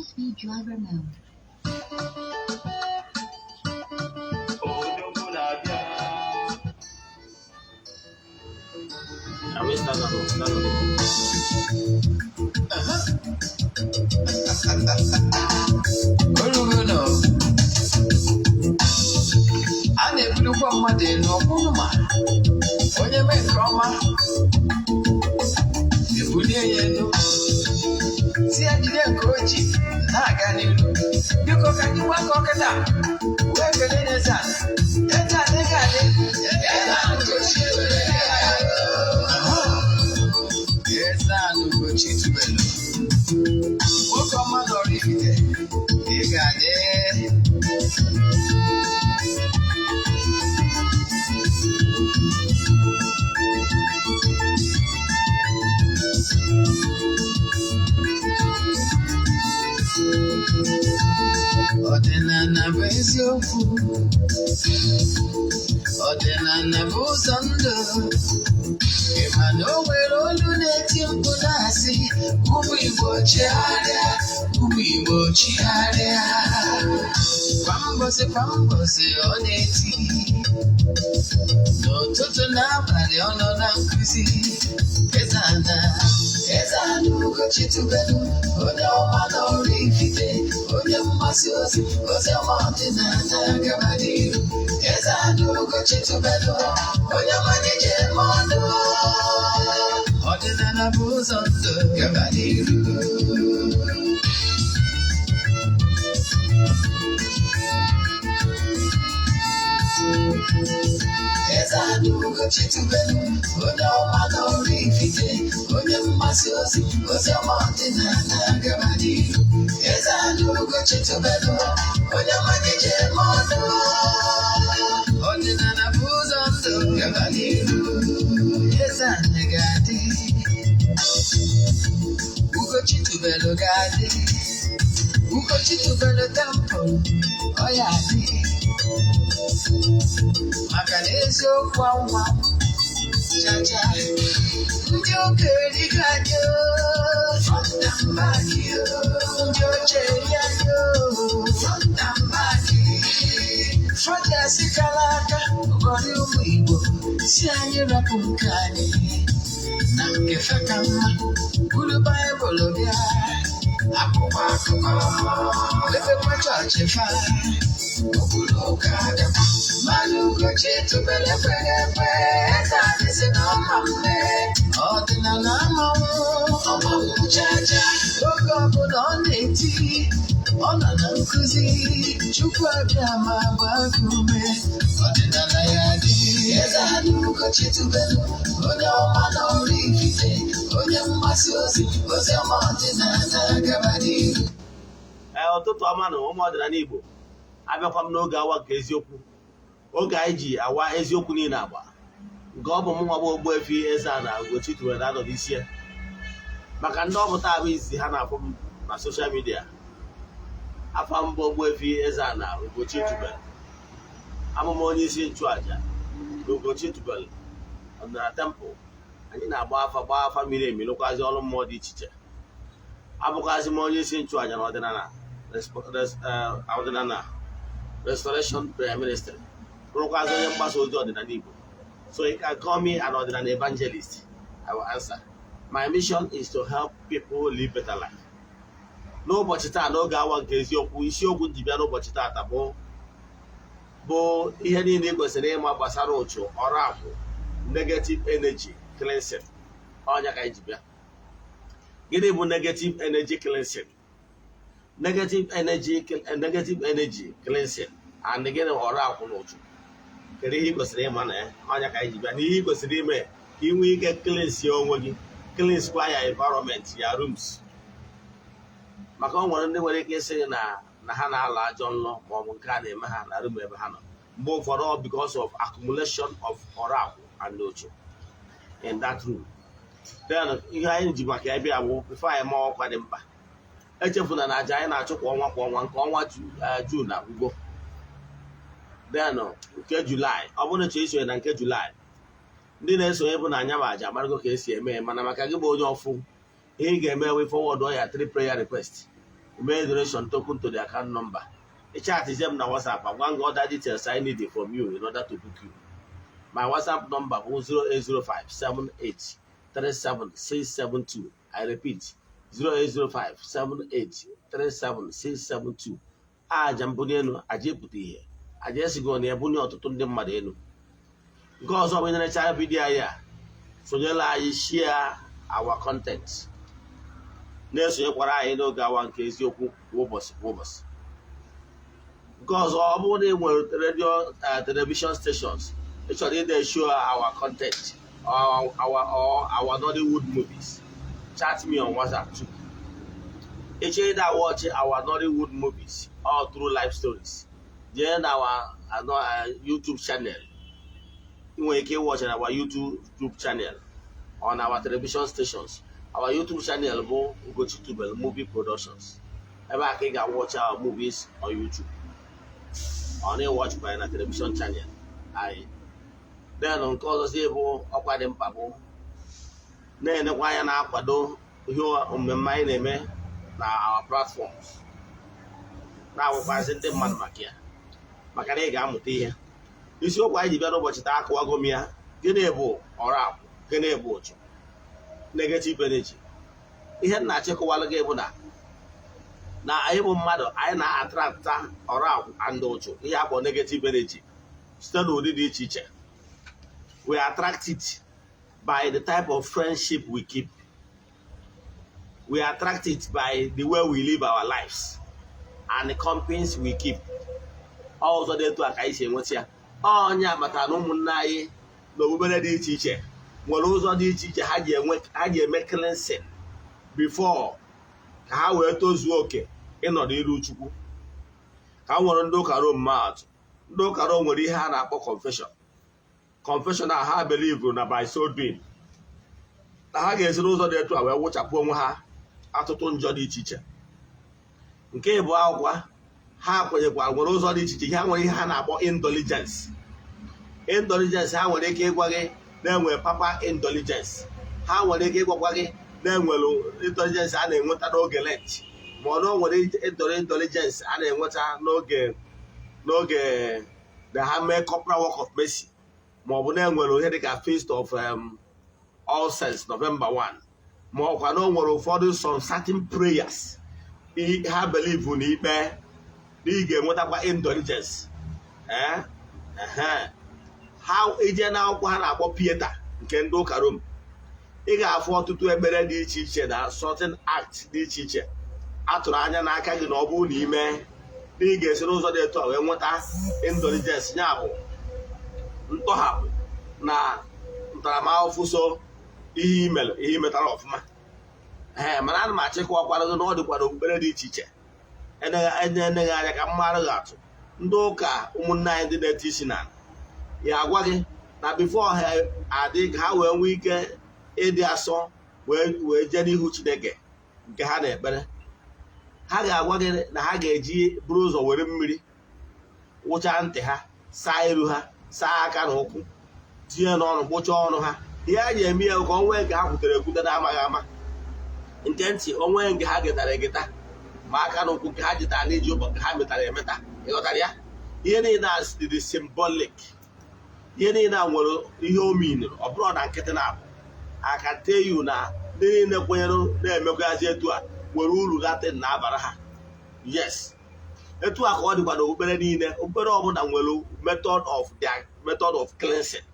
USB driver mode. Odogwu na-abịa. Can we start on start on the Orugo a na-ebulukwa mmadụ elu ọkwụrụ ma onye mee nke ọma ebulie ya elu si ya jide nke o ji na-aga n'iru. Biko ka anyị gbakọ kịta wee kelee eze a. Eze a dịghị adị. Eze a Ugochi tubelu. Eze a Ugochi tubelu, nwoke ọma nọrọ ifite, ị ga-adị. Ọdịnala bụ eziokwu, ọdịnala bụ ụzọ ndụ. Ị ma na o nwere olu na-eti mkpu na-asị, ụmụ Igbo chigharịa, ụmụ Igbo chigharịa. Kwa mbọsị kwa mbọsị ọ na-eti, n'ụtụtụ n'abalị ọ nọ na nkụzi. Eze ana, eze ana Ugochi tubelu, onye ọma na Oraifite, onye mgbasa ozi, ozi ọma ọdịnala gaba n'iru. Eze ana Ugochi tubelu, onye ọma na-eje eme ọnụ. Ọdịnala bụ ụzọ ndụ gaba n'iru. Eze ana Ugochi tubelu, onye ọma na Oraifite, onye mgbasa ozi, ozi ọma ọdịnala gaba n'iru. Eze ana Ugochi tubelu, onye ọma na-eje eme ọnụ. Ọdịnala bụ ụzọ ndụ gaba n'iru. Eze anyị ga-adị, Ugochi tubelu ga-adị, Ugochi tubelu temple, ọ ya adị. Maka na eziokwu anwa chacha, ndị ụka erigo anyị oo, front and back oo, ndị oche eri anyị oo, front and back. Fọdụ kara aka ụgọrị ụmụ Igbo si anyị rapụ nke anyị na nke fe ka mma, buru Baịbụl bịa, akwụkwọ akụkọ mepekwa chọọchị fa okpuru ụka agakwa. Mmanụ Ugochi tubelu ekweghị ekwe, eze anyị si na ọma mme ọdịnala amanwụ ọmanwụ chacha. Oge ọbụla ọ na-eti, ọ nọ na nkụzi. Chukwu abịa ma gbaa gị ume, ọdịnala ya dị. Eze anyị Ugochi tubelu, onye ọma na Oraifite, onye mgbasa ozi, ozi ọma ọdịnala gaba n'iru. Ee, ụtụtụ ọma na ụmụ ọdịnala Igbo. Abịakwa m n'oge awa nke eziokwu, oge anyị ji awa eziokwu niile agba nke ọ bụ mụ nwa bụ Ogbuefi Eze-Ana Ugochi tubelu na-anọ n'isi ya. Maka ndị ọ bụ taa bụ izizi ha na-afụ m na social media, afa mbụ Ogbuefi Eze-Ana Ugochi tubelu, abụ m onye isi nchụaja na Ugochi tubelu ọdịnala temple. Anyị na-agba afa, gbaa afa miri emi, lụkwazi ọrụ mmụọ dị iche iche. Abụkwazị m onye isi nchụaja na ọdịnala ọdịnala Restoration Prayer Ministry, bụrụkwazị onye mgbasa ozi ọdịnala Igbo. So you can call me an ọdịnala evangelist, I will answer. My mission is to help people live better life. N'ụbọchị taa, n'oge awa nke eziokwu, isiokwu nji bịa n'ụbọchị taata bụ ihe niile ị kwesịrị ịma gbasara ụchụ, ọrụ akwụ, negative energy cleansing. Ọnya ka anyị ji bịa. Gịnị bụ negative energy cleansing? Negative energy cleansing and gịnị ọrụ akwụ na ụchụ? Kedu ihe ị kwesịrị ịma na ya? Ọnya ka anyị ji bịa, na ihe ị kwesịrị ime ka ị nwee ike cleanse onwe gị, cleanse kwa ya environment, ya rooms. Maka o nwere ndị nwere ike ịsị gị na ha na-alọ ajọ nlọ, ma ọ bụ nke a na-eme ha na room ebe ha nọ. Mgbe ụfọdụ ọ because of accumulation of ọrụ akwụ and ụchụ in that room. Then ihe anyị ji maka ya bịa bụ, before anyị maa ọkwa dị mkpa, echefuna na aja anyị na-achụ kwa ọnwa kwa ọnwa, nke ọnwa June agwụgo. Then nke Julaị, ọ bụrụ na ịchọrọ isonye na nke Julaị, ndị na-esonye bụ na anya bụ aja amarago ka esi eme ya. Mana maka gị bụ onye ọfụ, ihe ị ga-eme wee forward ya three prayer request. Email donation token to the account number. Ị chatzie m na WhatsApp, agwa gị other details I need from you in order to book you. My WhatsApp number bụ 08057837672. I repeat, 08057837672. Aja mbunye elu, aja epụta ihe, aja esigo na ebunye ọtụtụ ndị mmadụ elu. Nke ọzọ bụ, ịnerecha video anyị a, sonyela anyị, share our content, na-esonyekwara anyị n'oge awa nke eziokwu kwa ụbọchị kwa ụbọchị. Nke ọzọ, ọ bụrụ na ị nwere radio, television stations ị chọrọ ide show our content or our Nollywood movies, chat me on WhatsApp too. Ị chọrọ ịda watch our Nollywood movies or through life stories, jee na our YouTube channel. Ị nwere ike watch na our YouTube channel on our television stations. Our YouTube channel bụ Ugochi Tubelu Movie Productions. Ebe a ka ị ga-watch our movies on YouTube. Ọ na-watch kwa na television channel anyị. Then nke ọzọzi bụ ọkwa dị mkpa bụ na-enekwa anya na-akwado ihe mmemme anyị na-eme na our platforms, na-agwakwazi ndị mmadụ maka ya, maka na ị ga-amụta ihe. Isiokwu anyị ji bịa n'ụbọchị taa, akụwago m ya. Gịnị bụ ọrụ akwụ? Gịnị bụ ụchụ, negative energy? Ihe m na-achịkọwalụ gị bụ na anyị bụ mmadụ, anyị na-attracta ọrụ akwụ and ụchụ, ihe akpọ negative energy, site n'ụdị dị iche iche. We attract it by the type of friendship we keep. We attract it by the way we live our lives and the companies we keep. Ọ ụzọ dị etu a ka anyị si enweta ya. Onye amatara na ụmụnne anyị na okpukpere dị iche iche nwere ụzọ dị iche iche ha ji enwe, ha ji eme cleansing before ka ha wee tozuo oke ịnọdụ iru Chukwu. Ka nwere ndị ụka Rom maatụ, ndị ụka Rom nwere ihe a na-akpọ confession. Confession a, ha believe na by so doing na ha ga-esi n'ụzọ dị etu a wee wụchapụ onwe ha atụtụ njọ dị iche iche. Nke ịbụ akwụkwọ ha kwenyekwara nwere ụzọ dị iche iche ha nwere ihe ha na-akpọ indulgence. Indulgence, ha nwere ike ịgwa gị na-enwe papal indulgence. Ha nwere ike ịgwakwa gị na-enwere indulgence a na-enweta n'oge Lent, ma ọ na o nwere indulgence a na-enweta n'oge na ha mee corporal work of mercy, ma ọ bụ na-enwere ihe dịka Feast of All Saints, November 1, ma ọkwa na o nwere ụfọdụ some certain prayers ha believe na ikpe na ị ga-enwetakwa indulgence. Ee, ha ije n'akwụkwọ ha na-akpọ Pieta nke ndị ụka Rom, ị ga-afụ ọtụtụ ekpere dị iche iche na certain act dị iche iche atụrụ anya n'aka gị na ọ bụrụ na ime na ị ga-esi n'ụzọ dị etu a wee nweta indulgence, ya bụ ntọhapụ na ntaramahụhụ so ihe imere, ihe imetara ọfụma. Ee, mana ana m achịkọwakwara gị na ọ dịkwara okpukpere dị iche iche. Eneghị anya ka mmadụ ga-atụ ndị ụka ụmụnne anyị ndị na-ete isi na ya agwa gị na before ha adị ka ha wee nwee ike ịdị asọ wee jee n'ihu Chineke nke ha na-ekpere, ha ga-agwa gị na ha ga-eji buru ụzọ were mmiri wụchaa ntị ha, saa iru ha, saa aka na ụkwụ, tinye n'ọnụ, kpụchaa ọnụ ha. Ihe a ji eme ya ka o nwee nke ha kwutere ekwute na-amaghị ama, nke ntị onwe nke ha getara egeta, ma aka na ụkwụ nke ha jitara n'iji ụbọ nke ha metara emeta. Ịghọtara ya? Ihe niile a dị symbolic. Ihe niile a nwere ihe o miniri. Ọ bụrụ na nkịtị na-abụ I can tell you na ndị niile kwenyere na-emekwazi etu a nwere uru datin na-abara ha. Yes, etu a ka ọ dịkwa n'okpukpere niile. Okpukpere ọbụla nwere method of their method of cleansing.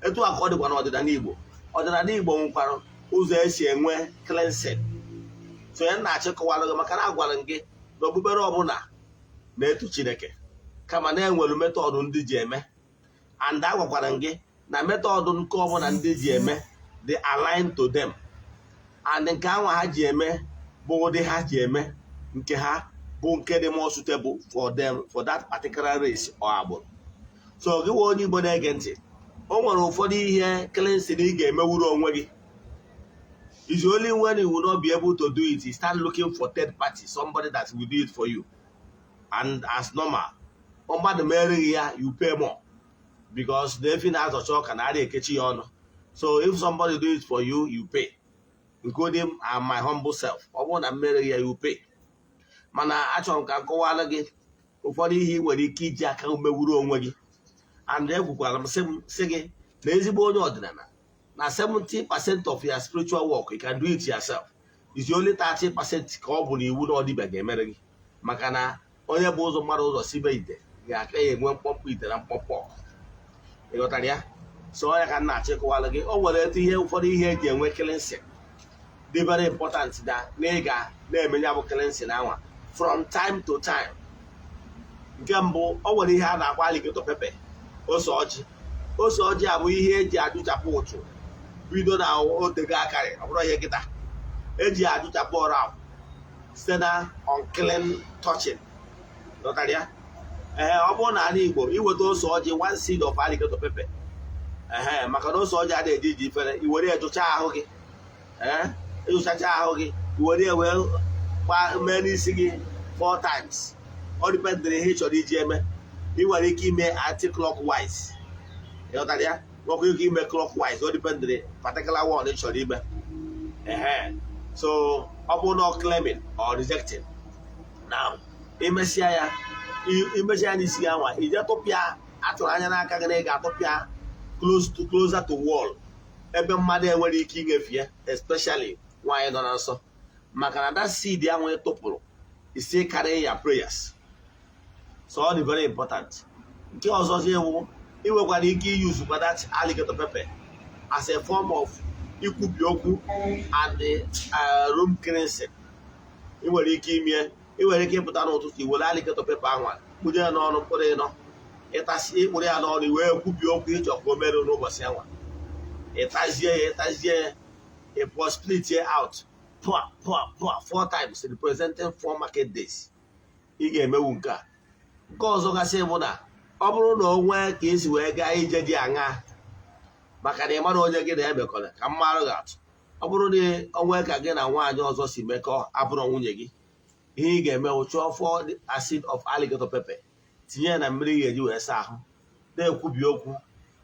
Etu a ka ọ dịkwa n'ọdịnala Igbo. Ọdịnala Igbo nwekwara ụzọ esi enwe cleansing. So ya na-achịkọwara gị, maka na agwara m gị na okpukpere ọbụla na-eto Chineke, kama na enwere method ndị ji eme, and agwakwara m gị na method nke ọbụla ndị ji eme dị aligned to them, and nke anwa ha ji eme bụ ụdị ha ji eme nke ha bụ nke dị more suitable for them, for that particular race or agbụrụ. So gị nwe onye Igbo na-ege ntị, o nwere ụfọdụ ihe cleansing ị ga-emewuru onwe gị. Is only when you will not be able to do it, you start looking for third party, somebody that will do it for you. And as normal, mmadụ mere gị ya, you pay more, because the efi na-azọcha ọka na-arịa ekechi ya ọnụ. So if somebody do it for you, you pay, including my humble self. Ọ bụrụ na mmere ya, you pay. Mana achọrọ m ka m kọwara gị ụfọdụ ihe ị nwere ike iji aka mewuru onwe gị. And ekwukwara m sị gị na ezigbo onye ọdịnala na 70% of your spiritual work, you can do it yourself. Is only 30% ka ọ bụ na iwu na ọdịbịa ga-emere gị, maka na onye bụ ụzọ mmadụ ụzọ sibe ite ga-aka ya enwe mkpọmkpọ ite na mkpọmkpọ ọkụ. Ị ghọtara ya? So ya ka m na-achọ ịkọwara gị. O nwere etu ihe ụfọdụ ihe eji enwe cleansing dị very important na ị ga na-eme ya bụ cleansing anwa from time to time. Nke mbụ, o nwere ihe a na-akpọ alligator pepper, ose ọjị. Ose ọjị a bụ ihe eji ajụchapụ ụchụ bido na otego akarị. Ọ bụrụ ihe kịta eji ajụchapụ ọrụ ahụ site na unclean touching. Ghọtara ya? Ee, ọ bụrụ na ala Igbo iweta ose ọjị, one seed of alligator pepper, ee, maka na ose ọjị adịghị eji iji ifere, i were ya jụchaa ahụ gị. Ee, ịjụchacha ahụ gị, i were ya wee mee n'isi gị four times. Ọ dependịrị ihe ị chọrọ iji eme. Ị nwere ike ime anti-clockwise, ịghọtara ya? Nwekwa ike ime clockwise. Ọ dependịrị particular one ị chọrọ ime. Ehe, so ọ bụrụ na claiming or rejecting. Now, imesịa ya, imesịa ya n'isi gị anwa, ije tụpịa. Atụrụ anya n'aka gị na ị ga-atụpịa close to closer to wall, ebe mmadụ enwere ike inyefe ya, especially nwaanyị nọ na nsọ, maka na that seed ahụ ị tụpụrụ isi carry ya prayers. So ọ dị very important. Nke ọzọzi ewu, ị nwekwara ike iyuzukwa that alligator pepper as a form of ikwubi okwu and room cleansing. Ị nwere ike ime, ị nwere ike ịpụta n'ụtụtụ, i were alligator pepper ahụ kpụnye ya n'ọnụ mkpụrụ ịnọ, ịtasị ịkpụrụ ya n'ọnụ, wee kwubi okwu ịchọ ka o merụ n'ụbọchị anwa. Ịtazie ya, ịtazie ya, ịpụọ, split ya out pụa pụa pụa four times, representing four market days. Ị ga-emewu nke a. Nke ọzọ gasị bụ na ọ bụrụ na o nwee ka esi wee gaa ije dị aṅaa, maka na ị mara onye gị na-emekọrọ, ka mmarụ ga-atụ, ọ bụrụ na o nwee ka gị na nwaanyị ọzọ si mekọọ abụrụ nwunye gị, ihe ị ga-eme wụ chọọ four seed of alligator pepper, tinye ya na mmiri ị ga-eji wee saa ahụ, na-ekwubi okwu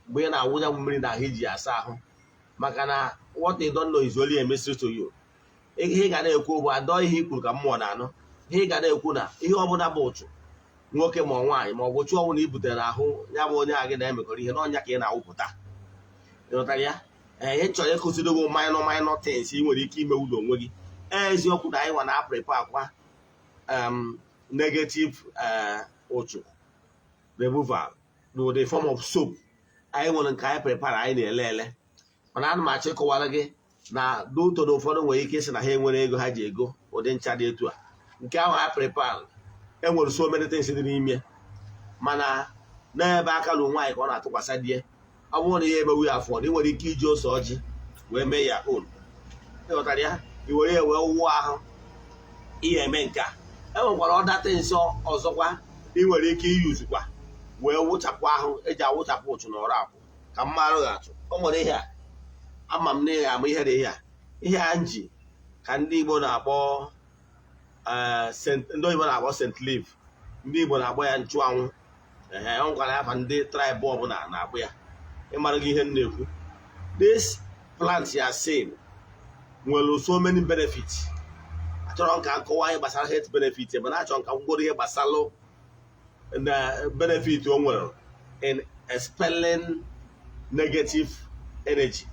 mgbe ị na-awụnya mmiri na ahụ iji asa ahụ, maka na what you don't know is only a mystery to you. Ihe ị ga na-ekwu bụ adọ ihe i kwuru ka mmụọ na-anụ. Ihe ị ga na-ekwu na ihe ọbụla bụ ụchụ nwoke ma nwaanyị ma ọ bụ chụọ ọbụla i butere ahụ ya bụ onye a gị na-emekọrọ ihe n'ọnya ka ị na-awụpụta. Ịghọtara ya? Ee, ihe chọrọ ịkụziri gị minor minor things ị nwere ike ime ụlọ onwe gị. Eziokwu na anyị nwa na-aprepare akwa negative ụchụ removal n'ụdị form of soap. Anyị nwere nke anyị prepare, anyị na-ele ele, mana ana m achọ ịkọwara gị na n'ụtọ na ụfọdụ nwere ike ịsị na ha enwere ego ha ji ego ụdị ncha dị etu a. Nke ahụ ha prepare enwere so many things dị n'ime, mana n'ebe aka na nwaanyị ka ọ na-atụkwasị di ya. Ọ bụrụ na ihe emewu ya afọ, ị nwere ike iji ose ọjị wee mee ya own. Ịghọtara ya? I were ya wee wụọ ahụ ihe eme nke a. E nwekwara other things ọzọkwa ị nwere ike iyuzukwa wee wụchapụ ahụ, eji awụchapụ ụchụ na ọrụ akwụ. Ka mmarụ ga-atụ, o nwere ihe a ama m na ya ama ihe dị ihe a, ihe a nji ka ndị Igbo na-akpọ ndị oyibo na-akpọ scent leaf, ndị Igbo na-akpọ ya nchụanwụ. Ee, ọ nwekwara afa ndị tribe ọbụla na-akpọ ya. Ịmara gị ihe m na-ekwu, this plant ya same nwere so many benefits. Achọrọ m ka nkọwa ihe gbasara health benefit, mana achọrọ m ka m gworo ihe gbasara na benefit o nwere in expelling negative energy.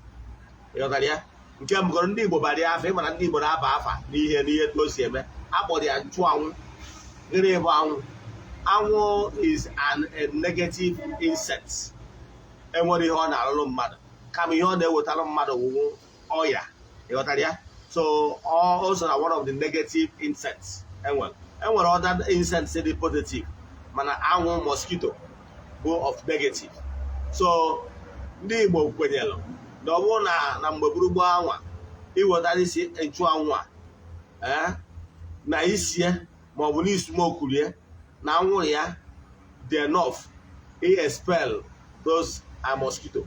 Ịghọtara ya? Nke mbụgoro, ndị Igbo bara ya afa. Ịmara ndị Igbo na-aba afa n'ihe n'ihe o si eme. Akpọrọ ya nchụanwụ. Gịnị bụ anwụ? Anwụ is a negative insect. Enwere ihe ọ na-arụrụ mmadụ, kama ihe ọ na-ewetara mmadụ wụwụ ọya. Ịghọtara ya? So ọ so na one of the negative insects enwere. Enwere other insects dị positive, mana anwụ, mosquito, bụ of negative. So ndị Igbo kwenyere na ọ bụrụ na mgbe gburugburu anwa iwetara isi nchụanwụ a, ee, na isie ma ọ bụ na ismokurie na anwụrụ ya dị enough i expel those mosquito.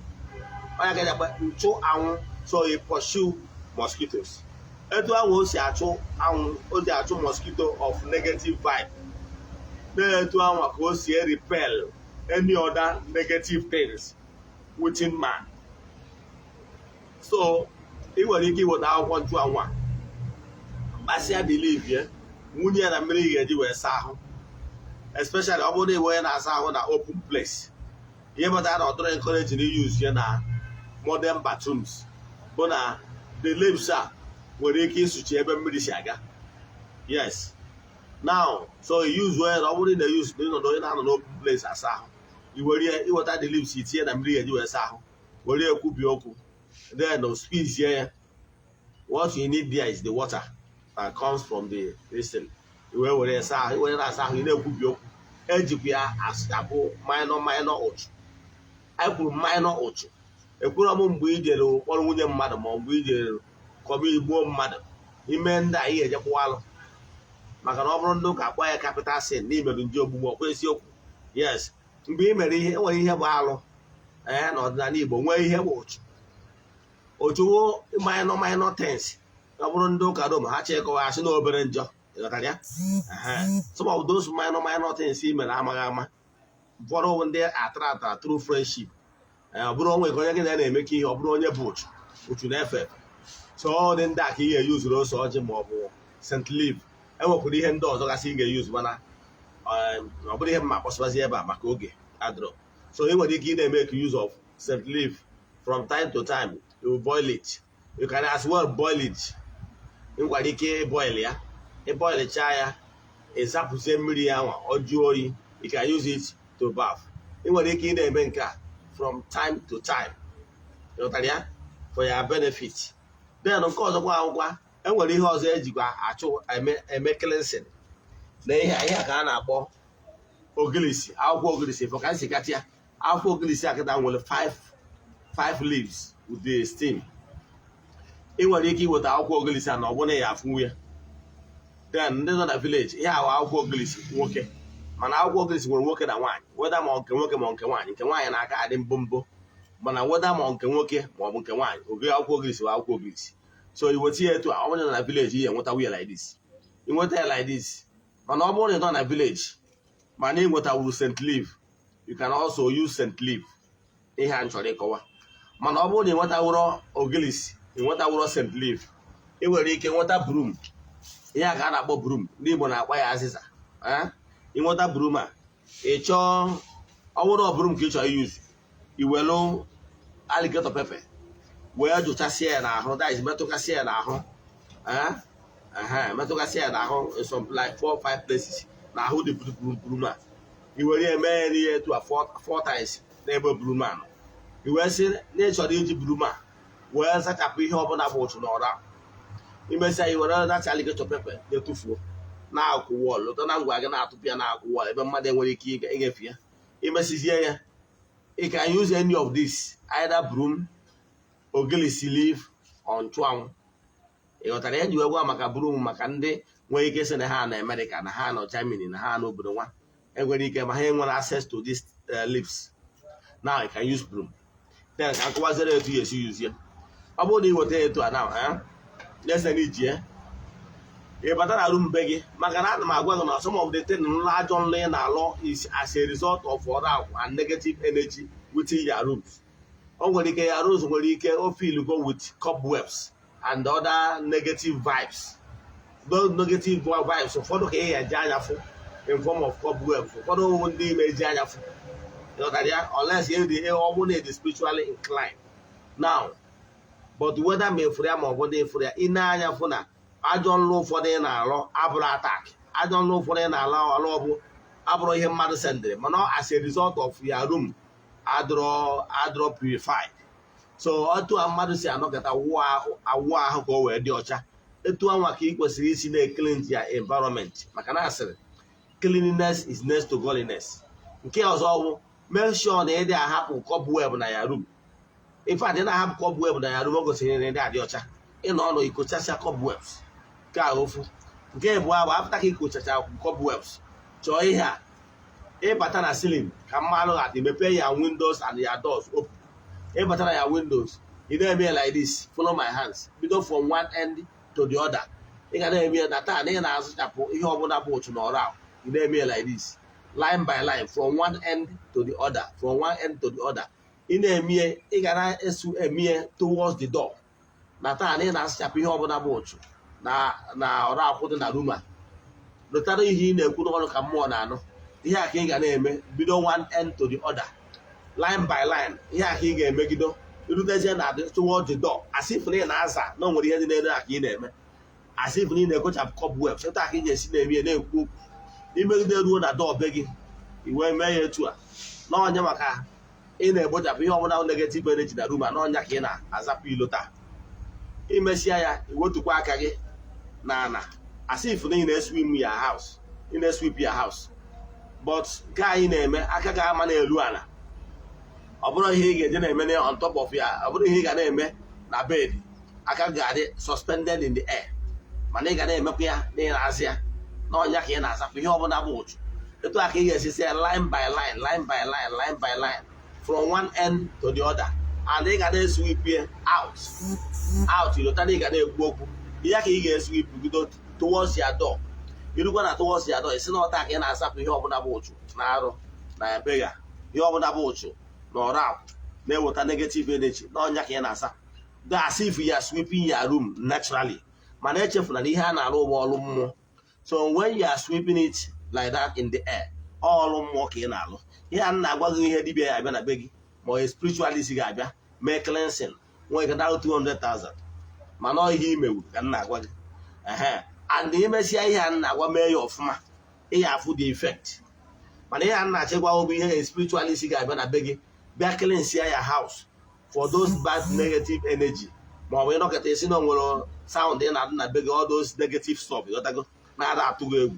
Onye ga akpa nchụ anwụ. So e pursue mosquitoes. Etu ahụ o si achụ anwụ, o si achụ mosquito of negative vibe, na-etu anwa ka o si repel any other negative things within man. So ị nwere ike iweta akwụkwọ nchụanwụ a, mkpasịa the leaf ya. Nwunye ya na mmiri ị ga-eji wee saa ahụ, especially ọ bụrụ na iwe onye na-asa ahụ na open place. Ihe kpatara na ọ dọrọ encourage na use ya na modern bathrooms bụ na the leaves a nwere ike ịsụchi ebe mmiri si aga. Yes, now, so you use onye na ọ bụrụ na use na ịnọdụ onye na-anọ n'open place asa ahụ, i were ya, iweta the leaves, itinye na mmiri ga-eji wee saa ahụ, were ya kwubie okwu, then squeeze ya. What you need there is the water that comes from the this thing. I wee were ya saa ahụ. I were na-asa ahụ, ị na-ekwubi okwu. Ejikwa ya asachapụ minor minor ụchụ. Anyị kwuru minor ụchụ, ekwuru m mgbe i jere kpọrọ nwunye mmadụ ma ọ mgbe i jere kọba igbuo mmadụ. Ime ndị a, ihe ejekwuwalụ, maka na ọ bụrụ ndị ụka akpọ ya capital sin na imerụ nje ogbugbu. Ọkwa eziokwu? Yes, mgbe ị mere ihe, enwere ihe bụ alụ ee n'ọdịnala Igbo, nwee ihe bụ ụchụ. Ochuwo minor minor things. Ọ bụrụ ndị ụka Rom, ha chịkọwa asị na obere njọ. Ịghọtara ya? Ehe. Some of those minor minor things ị mere amaghị ama, ụfọdụ bụ ndị atara atara through friendship. Ee, ọ bụrụ onwe ka onye gị na ya na-emekọ ihe, ọ bụrụ onye bụ ụchụ, ụchụ na-efe efe. So ọ dị ndị a ka ị ga-eyuzuru ose ọjị ma ọ bụ scent leaf. Enwekwara ihe ndị ọzọ gasị ị ga-eyuzu, mana ọ bụrụ ihe mma akpọsịbazi ebe a maka oge adịrọ. So ị nwere ike ị na-emeke use of scent leaf from time to time. You boil it, you can as well boil it. Ị nwekwara ike ịboil ya. Ịboilichaa ya, ịzapụzie mmiri ya nwa, ọ jụọ oyi, you can use it to bath. Ị nwere ike ị na-eme nke a from time to time. Ịghọtara ya? For your benefit. Then nke ọzọkwa, akwụkwa enwere ihe ọzọ ejikwa achụ eme cleansing na ihe a ka a na-akpọ ogilisi, akwụkwọ ogilisi. For ka nsi kacha ya, akwụkwọ ogilisi akịta nwere five leaves with the stem. Ị nwere ike iweta akwụkwọ ogilisi a na ọ bụrụ na ya afụnwu ya. Then ndị nọ na village, ihe awa akwụkwọ ogilisi nwoke, mana akwụkwọ ogilisi nwere nwoke na nwaanyị, weda ma nke nwoke ma nke nwaanyị. Nke nwaanyị na-aka adị mbombo, mana weda ma nke nwoke ma ọ bụ nke nwaanyị, oge akwụkwọ ogilisi bụ akwụkwọ ogilisi. So i weta ya etu a, ọ bụrụ na village, ihe enweta ya like this, ị nweta ya like this. Mana ọ bụrụ na ị nọ na village mana ị nwetawuru scent leaf, you can also use scent leaf. Ihe a m chọrọ ịkọwa, mana ọ bụrụ na ị nwetawuro ogilisi, ị nwetawuro scent leaf, ị nwere ike nweta broom. Ihe a ka a na-akpọ broom, ndị Igbo na-akpọ ya azịza. Ị nweta broom a, ị chọọ, ọ bụrụ ọ broom ka ị chọrọ iyuzu, i welu alligator pepper wee jụchasịa ya n'ahụ, that is, metụkasịa ya n'ahụ, metụkasịa ya n'ahụ in some like four five places n'ahụ dị broom a. I were ya mee ya n'ihe etu a four times n'ebe broom a nọ. I wee sị na ị chọrọ iji broom a wee zachapụ ihe ọbụla bụ ụchụ n'ọra. Imesịa, i were that alligator pepper na-etufuo na-akwụ wall, lụta na ngwa gị, na-atụpụ ya na-akwụ wall ebe mmadụ enwere ike ịgafe ya. Imesizie ya, you can use any of this, either broom, ogilisi leaf or nchụanwụ. Ị ghọtara ya? Ji wee gwa maka broom, maka ndị nwere ike sị na ha na Amerịka, na ha nọ Germany, na ha nọ obodo nwa enwere ike ma ha enwere access to these leaves. Now you can use broom. Then ka akọwaziri etu ya esi use ya. Ọ bụrụ na ị weta ya etu a now, na-ese na iji ya, ị bata na room be gị, maka na ana m agwa gị na some of the things, nlọ, ajọ nlọ ị na-alọ is as a result of ọrụ and negative energy within your rooms. O nwere ike ya rooms nwere ike o fill go with cobwebs and other negative vibes. Those negative vibes, ụfọdụ ka ị ga-eji anya fụ in form of cobwebs, ụfọdụ ụmụ ndị ime eji anya fụ. Ịghọtara ya? Unless ị ọ bụrụ na ị dị spiritually inclined now. But whether ma ịfụrụ ya ma ọ bụ na ịfụrụ ya, ị na-anya fụ na ajọ nlụ ụfọdụ ị na-alụ abụrụ attack, ajọ nlụ ụfọdụ ị na-alụ alụ ọbụ abụrụ ihe mmadụ sendịrị, mana as a result of your room adịrọ purified. So otu a mmadụ si anọkọta awụ ahụ ka o wee dị ọcha, etu anwa ka ị kwesịrị isi na-eclean ya environment, maka na asịrị cleanliness is next to godliness. Nke ọzọ bụ, make sure na ị dị ahapụ cobweb na ya room. In fact, ị na-ahapụ cobweb na ya room, o gosiri na ị dị adị ọcha. Ịnọ ọnụ ikochasịa cobwebs nke a ofu. Nke abụọ bụ, after ka ikochacha cobwebs, chọọ ihe a, ịbata na ceiling ka mmanụ ga mepee ya, windows and ya doors open. Ịbata na ya windows, ị na-eme ya like this, follow my hands, bido from one end to the other. Ị ga na-eme ya na taa na ị na-azụchapụ ihe ọbụla bụ otu n'ọrụ ahụ. Ị na-eme ya like this, line by line, from one end to the other, from one end to the other. Ị na-eme ya, ị ga na-esu eme ya towards the door na taa na ị na-asụchapụ ihe ọbụla bụ otu na ọrụ akwụ dị na room a. Lụtara ihe ị na-ekwu n'ọnụ ka mmụọ na-anụ. Ihe a ka ị ga na-eme, bido one end to the other, line by line. Ihe a ka ị ga-emegido irutezie na toward the door, as if na ị na-aza na o nwere ihe dị n'elu a ka ị na-eme, as if na ị na-ekochapụ cobwebs. Etu a ka ị ga-esi na-eme ya, na-ekwu okwu, imegide ruo na door be gị, i wee mee ya etu a n'ọnya, maka ị na-egbochapụ ihe ọbụla negative energy na room a. N'ọnya ka ị na-azapụ ilo taa. Imesịa ya, iwetukwa aka gị na ana, as if na ị na-esweep your house, ị na-esweep your house. But nke anyị na-eme, aka ga-ama n'elu ala. Ọ bụrụ ihe ị ga-eje na-eme na on top of ya, ọ bụrụ ihe ị ga na-eme na bed, aka ga-adị suspended in the air, mana ị ga na-emekwa ya na ị na-azị ya n'ọnya ka ị na-azapụ ihe ọbụla bụ ụchụ. Etu a ka ị ga-esi si ya, line by line, line by line, line by line, from one end to the other, and ị ga na-esweep ya out out. Ịlọta na ị ga na-ekwu okwu. Ihe ka ị ga-esweep bido towards your door, irukwa na towards your door, isi na ọta ka ị na-asapụ ihe ọbụla bụ ụchụ na arụ na ebe ya, ihe ọbụla bụ ụchụ na ọrụ akwụ na-eweta negative energy n'ọnya ka ị na-asa, the as if you are sweeping your room naturally. Mana echefuna na ihe a na-arụ bụ ọrụ mmụọ. So when you are sweeping it like that in the air, ọrụ mmụọ ka ị na-alụ. Ihe a na-agwa gị, ihe dibịa ya abịa na be gị ma ọ spiritualist ga-abịa mee cleansing nwee ike darụ 200,000, mana ọ ihe imewu ka m na-agwa gị. Ehe, and imesịa ihe a na-agwa, mee ya ọfụma, ị ya afụ the effect. Mana ihe a na-achịkwa bụ ihe spiritualist ga-abịa na be gị bịa cleanse ya house for those bad negative energy, ma ọ bụ ịnọkọta isi na o nwere sound ị na-adị na be gị, all those negative stuff, ịghọtago, na-ada atụ gị egwu.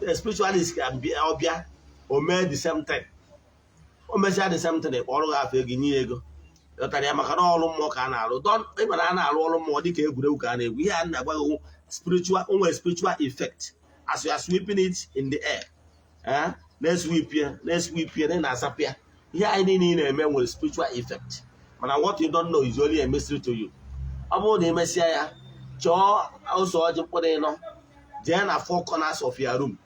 The spiritualist ga-abịa, ọbịa, o mee the same thing. O mechaa the same thing, kpọrọ gị afọ ego, nye ya ego. Ịghọtara ya? Maka na ọrụ mmụọ ka a na-arụ. Ịma na a na-arụ ọrụ mmụọ dịka egwuregwu ka a na-egwu. Ihe a na-agwa gị, spiritual, o nwere spiritual effect as you are sweeping it in the air, eh, na-esweep ya, na-esweep ya, na na-asapụ ya. Ihe anyị niile ị na-eme nwere spiritual effect, mana what you don't know is only a mystery to you. Ọ bụrụ na emesịa ya, chọọ ose ọjị mkpụrụ ịnọ, jee na four corners of your room.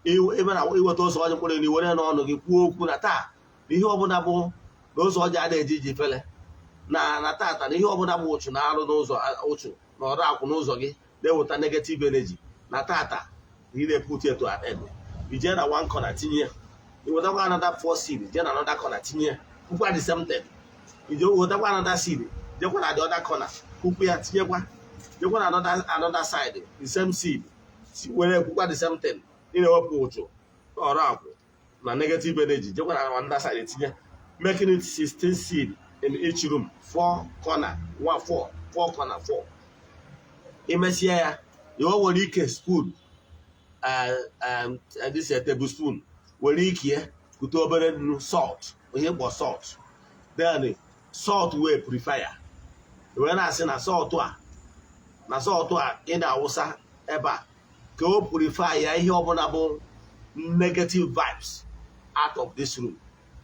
Ebe na iweta ose ọjị mkpụrụ ịnọ, iwere n'ọnụ gị kwuo okwu na taa na ihe ọbụla bụ na ose ọjị a na-eji iji fele na tata, na ihe ọbụla bụ ụchụ na arụ n'ụzọ, ụchụ na ọrụ akwụ n'ụzọ gị na-eweta negative energy, na tata ị na-eput it to an end. Ijee na one corner tinye ya, iwetakwa another four seed, jee na another corner tinye ya, kwukwa the same thing. Ije wetakwa another seed, jekwa na the other corner, kwukwu ya, tinyekwa, jekwa na another side, the same seed, were kwukwa the same thing. Ị na-ewepụ ụchụ, ọrụ akwụ na negative energy. Jekwa na another side tinye, making it 16 seed in each room, four corner, one, four, four corner, four. Imesịa ya, o nwere ike spoon, this tablespoon, were ike ya kute obere nnu, salt, ihe kpọ salt. Then salt wee purifier, wee na-asị na salt a, na salt a ị na-awụsa ebe a, ka o purify ya ihe ọbụla bụ negative vibes out of this room.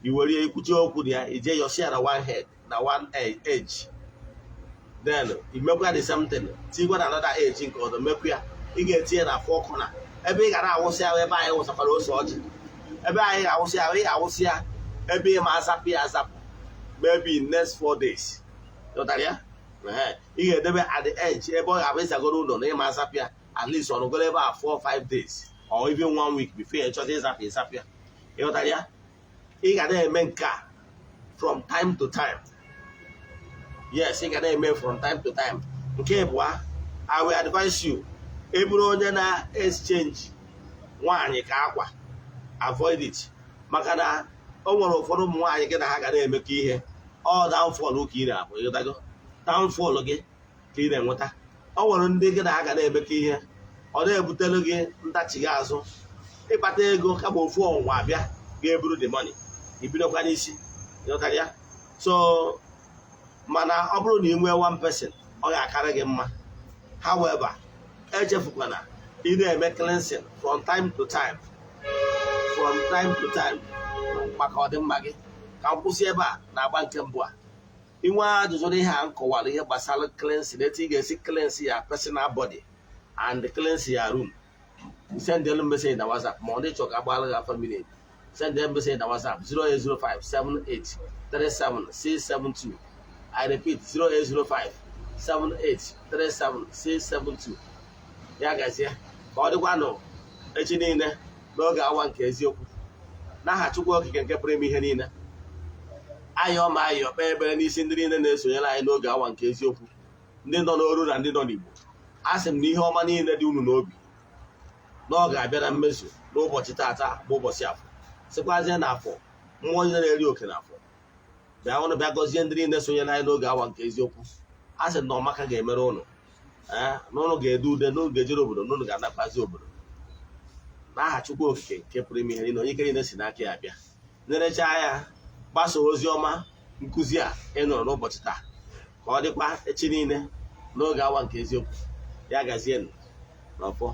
I were ya ikwuchi okwu na ya, ije yọsi ya na one head, na one edge. Then imekwa the same thing, tinyekwa na another edge nke ọzọ, mekwa ya. Ị ga-etinye na four corner ebe ị gara awụsị ahụ, ebe anyị wụsakwara ose ọjị, ebe anyị ga-awụsị ahụ. Ị ga-awụsị ya ebe ị ma azapụ ya azapụ, maybe in next 4 days. Ghọtara ya? Ehe. Ị ga-edebe at the edge ebe ọ ga-abụ ịzagoro ụlọ na ịma azapụ ya, at least ọ nọgoro ebe a 4, 5 days or even one week before ị chọta ịzapụ, ịzapụ ya. Ịghọtara ya? Ị ga na-eme nke a from time to time. Yes, ị ga na-eme from time to time. Nke abụọ, I will advise you, ị bụrụ onye na-exchange nwaanyị ka akwa, avoid it, maka na o nwere ụfọdụ ụmụ nwaanyị gị na ha ga na-emekọ ihe, ọ downfall ka ị na-abụ. Ịghọtago? Downfall gị ka ị na-enweta. O nwere ndị gị na ha ga na-emekọ ihe, ọ na-ebutere gị ndachighi azụ ịkpata ego, kama ofu ọnwụnwa abịa ga-eburu the money, ibidokwa n'isi. Ịghọtara ya? So mana ọ bụrụ na ị nwee one person, ọ ga-akarị gị mma. However, echefukwana ị na-eme cleansing from time to time, from time to time, maka ọdịmma gị. Ka m kwụsị ebe a na-agba nke mbụ a. Inwe ajụjụ n'ihe a m kọwara, ihe gbasara cleansing, etu ị ga-esi cleanse ya personal body and cleanse ya room, send them message na WhatsApp, ma ọ dị chọ ka agbara gị afa minute, send them message na WhatsApp 0805 78 37 672. I repeat, 0805 78 37 672. Ya gazie. Ka ọ dịkwanụ echi niile n'oge awa nke eziokwu. N'aha Chukwu Okike nke pụrụ ime ihe niile, ayọ ma ayọ kpee ekpere n'isi ndị niile na-esonyere anyị n'oge awa nke eziokwu, ndị nọ n'oru na ndị nọ n'Igbo. A sị m na ihe ọma niile dị unu n'obi na ọ ga-abịa na mmezu n'ụbọchị taata bụ ụbọchị Afọ. Sịkwazie na Afọ, mmụọ niile na-eri oke na Afọ, bịa ụnụ bịa gọzie ndị niile sonyere anyị n'oge awa nke eziokwu. A sị na ọmaka ga-emere ụnụ, ee, na ụnụ ga-ede ude, na ụnụ ga-ejere obodo, na ụnụ ga-anakwazi obodo. N'aha Chukwu Okike nke pụrụ ime ihe niile, onye ike niile si n'aka ya bịa, nerechaa ya, gbasa ozi ọma nkụzi a ị nụrụ n'ụbọchị taa. Ka ọ dịkwa echi niile n'oge awa nke eziokwu. Ya gazienụ n'ọfọ.